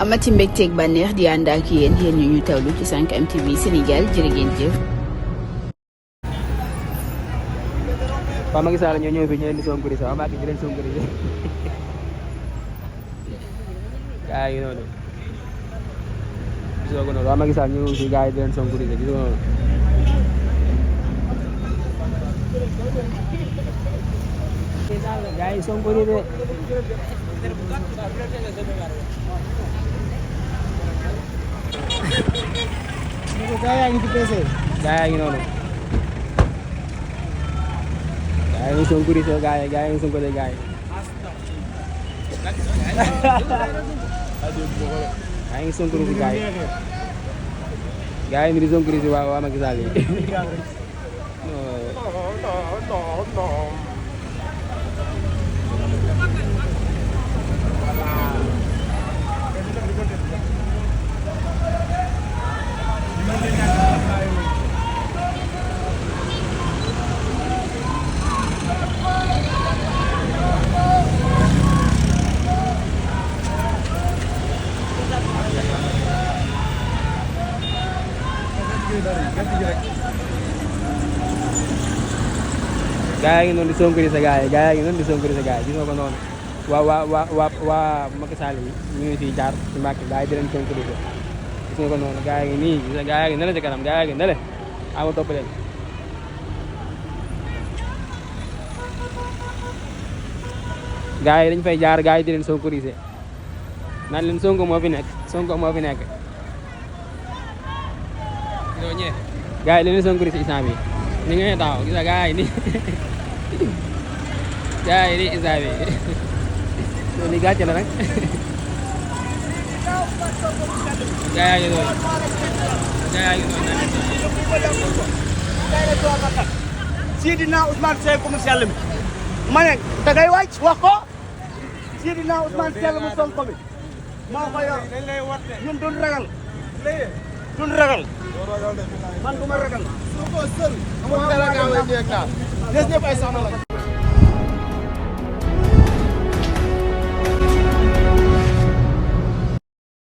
amati mbégteeg bànneex di ànd ak yéen ñu tawlu ci 5M TV Sénégal jërë ngeen jëf. Pak Macky Sall ñoo ñëw fi ñu leen di sonkorisé waaw Macky di leen sonkorisé gaa yi noonu gisoo ko noonu waaw Macky Sall ñëw fi gaa yi di leen sonkorisé gisoo noonu gaa yi sonkorisé gaa yaa ngi ci PC gaa yaa ngi noonu gaa yi sonkorisé gaa yi sonkorisé gaa yi gaa yi sonkorisé gaa yi mi di sonkorisé waa Macky Sall yi gaa yi ngi noonu di sonkorisé gaa yi ngi noonu di sonkorisé gaa yi gis nga ko noonu waa Macky Sall yi ñu ngi fii jaar ci Macky gaa yi di leen sonkorisé gis nga ko noonu gaa yi ngi nii gis nga gaa yi ngi nele ci kanam gaa yi ngi nele ama topp leen gaa yi dañ fay jaar gaa yi di leen sonkorisé naan leen Sonko moo fi nekk Sonko moo fi nekk gaa yi leen sonkorisé instant bi ni nga taxaw gis nga gaa yi nii gaa yi nii instant bi loolu li gàcce la nag gaa yaa ngi doon Sidina Ousmane Sonko mu sell mi ma ne da ngay wàcc wax ko Sidina Ousmane Sell mu Sonko mi moo ko yor ñun duñ ragal man du ma ragal.